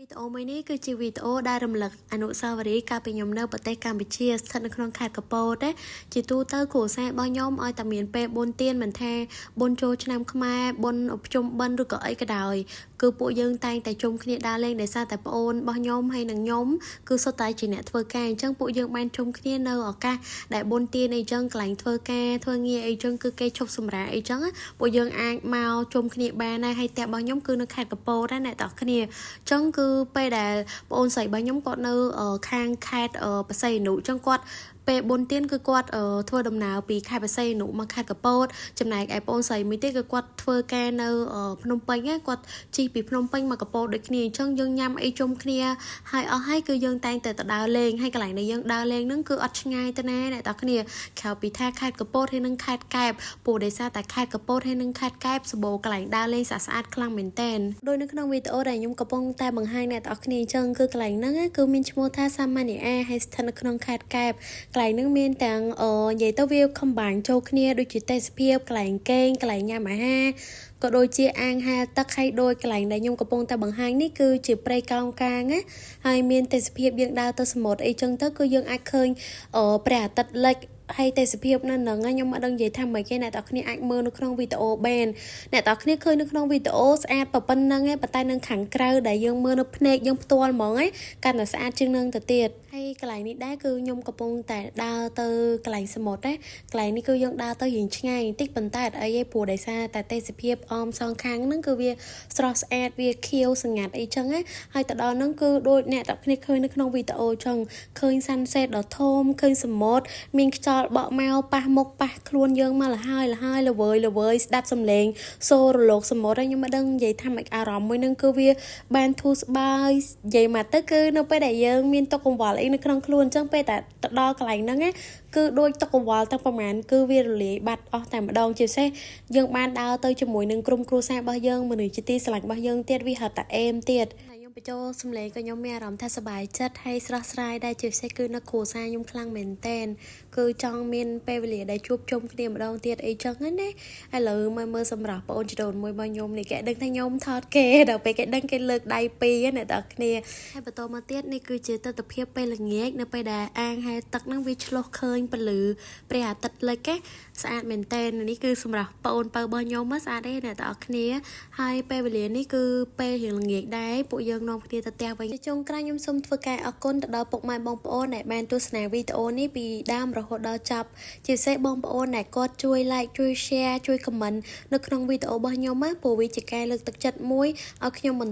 វីដេអូមួយនេះគឺជាវីដេអូដែលរំលឹកអនុស្សាវរីយ៍កាលពីខ្ញុំនៅប្រទេសកម្ពុជាស្ថិតនៅក្នុងខេត្តកពតណាជាទូទៅគ្រួសាររបស់ខ្ញុំឲ្យតែមានពេលបុណ្យទានមិនថាបុណ្យចូលឆ្នាំខ្មែរបុណ្យភ្ជុំបិណ្ឌឬក៏អីក៏ដោយគឺពួកយើងតែងតែជុំគ្នាដើរលេងដោយសារតែប្អូនរបស់ខ្ញុំហើយនិងខ្ញុំគឺសុទ្ធតែជាអ្នកធ្វើការអញ្ចឹងពួកយើងបានជុំគ្នានៅឱកាសដែលបុណ្យទានអីចឹងកន្លែងធ្វើការធ្វើងារអីចឹងគឺគេឈប់សម្រាកអីចឹងពួកយើងអាចមកជុំគ្នាបានដែរហើយផ្ទះរបស់ខ្ញុំគឺនៅខេត្តកពតដែរអ្នកទាំងគ្នា ចឹងគឺពេលដែលប្អូនស្រីរបស់ខ្ញុំគាត់នៅខាងខេត្តបរសៃអនុចឹងគាត់ពេលបុណ្យទានគឺគាត់ធ្វើដំណើរពីខេត្តបរសៃអនុមកខេត្តកពតចំណែកឯប្អូនស្រីមួយទៀតគឺគាត់ធ្វើការនៅភ្នំពេញគាត់ជិះពីភ្នំពេញមកកពតដូចគ្នាអញ្ចឹងយើងញ៉ាំអីជុំគ្នាហើយអស់ហើយគឺយើងតែងតែទៅដើរលេងហើយកន្លែងដែលយើងដើរលេងហ្នឹងគឺអត់ឆ្ងាយទៅណាអ្នកទាំងគ្នាក្រៅពីថាខេត្តកពតហើយនិងខេត្តកែបព្រោះដោយសារតែខេត្តកពតហើយនិងខេត្តកែបសម្បូរកន្លែងដើរលេងស្អាតស្អាតខ្លាំងមែនទែនដោយនៅក្នុងវីដេអូដែលខ្ញុំកំពុងតែបង្ហាញអ្នកទាំងអស់គ្នាអញ្ចឹងគឺកន្លែងហ្នឹងគឺមានឈ្មោះថាសាម៉ានីអាហើយស្ថិតនៅក្នុងខេត្តកែបកន្លែងហ្នឹងមានទាំងអឺនិយាយទៅវា combine ចូលគ្នាដូចជាទេសភាពកន្លែងគេងកន្លែងញ៉ាំអាហារក៏ដូចជាអាងហែលទឹកហើយដោយកន្លែងដែលខ្ញុំកំពុងតែបង្ហាញនេះគឺជាព្រៃកោងកាងណាហើយមានទេសភាពយើងដើរទៅសមុទ្រអីចឹងទៅគឺយើងអាចឃើញព្រះអាទិត្យលិចហើយទេសភាពនៅហ្នឹងខ្ញុំអត់ដឹងនិយាយថាម៉េចទេអ្នកទាំងគ្នាអាចមើលនៅក្នុងវីដេអូបានអ្នកទាំងគ្នាឃើញនៅក្នុងវីដេអូស្អាតប៉ុណ្្នឹងឯងប៉ុន្តែនៅខាងក្រៅដែលយើងមើលនៅភ្នែកយើងផ្ទាល់ហ្មងឯងកាន់តែស្អាតជាងនឹងទៅទៀតហើយកន្លែងនេះដែរគឺខ្ញុំកំពុងតែដើរទៅកន្លែងសមុទ្រណាកន្លែងនេះគឺយើងដើរទៅរៀងឆ្ងាយបន្តិចប៉ុន្តែអត់អីទេព្រោះដោយសារតែទេសភាពអមសងខាងហ្នឹងគឺវាស្រស់ស្អាតវាខៀវស្ងាត់អីចឹងណាហើយទៅដល់ហ្នឹងគឺដូចអ្នកទាំងគ្នាឃើញនៅក្នុងវីដេអូចឹងឃើញ sunset ដ៏ធំឃើញសមុទ្រមានខ្យល់បក់មកប៉ះមុខប៉ះខ្លួនយើងមកលហើយលហើយល្វើយល្វើយស្ដាប់សំឡេងសូររលកសមុទ្រខ្ញុំមិនដឹងនិយាយថាមិនអារម្មណ៍មួយហ្នឹងគឺវាបានធូរស្បើយនិយាយមកទៅគឺនៅពេលដែលយើងមានទុក្ខកង្វល់អីនៅក្នុងខ្លួនអញ្ចឹងពេលតែទៅដល់កន្លែងហ្នឹងណាគឺដូចទុក្ខកង្វល់ទាំងប្រមាណគឺវារលាយបាត់អស់តែម្ដងជាពិសេសយើងបានដើរទៅជាមួយនឹងក្រុមគ្រួសាររបស់យើងមនុស្សជាទីស្រឡាញ់របស់យើងទៀតវាហៅតែអេមទៀតខ្ញុំបញ្ចូលសំឡេងក៏ខ្ញុំមានអារម្មណ៍ថាសប្បាយចិត្តហើយស្រស់ស្រាយដែរជាពិសេសគឺនៅគ្រួសារខ្ញុំខ្លាំងមែនតែនគឺចង់មានពេលវេលាដែលជួបជុំគ្នាម្ដងទៀតអីចឹងណាឥឡូវមកមើលសម្រាប់បងអូនជីដូនមួយរបស់ខ្ញុំនេះគេដឹងថាខ្ញុំថតគេដល់ពេលគេដឹងគេលើកដៃពីរអ្នកទាំងគ្នាហើយបន្តមកទៀតនេះគឺជាទស្សនភាពពេលល្ងាចនៅពេលដែលអាងហែលទឹកហ្នឹងវាឆ្លុះឃើញពន្លឺព្រះអាទិត្យលិចស្អាតមែនតើនេះគឺសម្រាប់បងអូនពៅរបស់ខ្ញុំស្អាតទេអ្នកទាំងអស់គ្នាហើយពេលវេលានេះគឺពេលរៀងល្ងាចដែរពួកយើងនាំគ្នាទៅផ្ទះវិញជាចុងក្រោយខ្ញុំសូមធ្វើការអរគុណទៅដល់ពុកម៉ែបងប្អូនដែលបានទស្សនាវីដេអូនេះពីដើមរហូតដល់ចប់ជាពិសេសបងប្អូនដែលគាត់ជួយ like ជួយ share ជួយ comment នៅក្នុងវីដេអូរបស់ខ្ញុំណាព្រោះវាជាការលើកទឹកចិត្តមួយឲ្យខ្ញុំបន្ត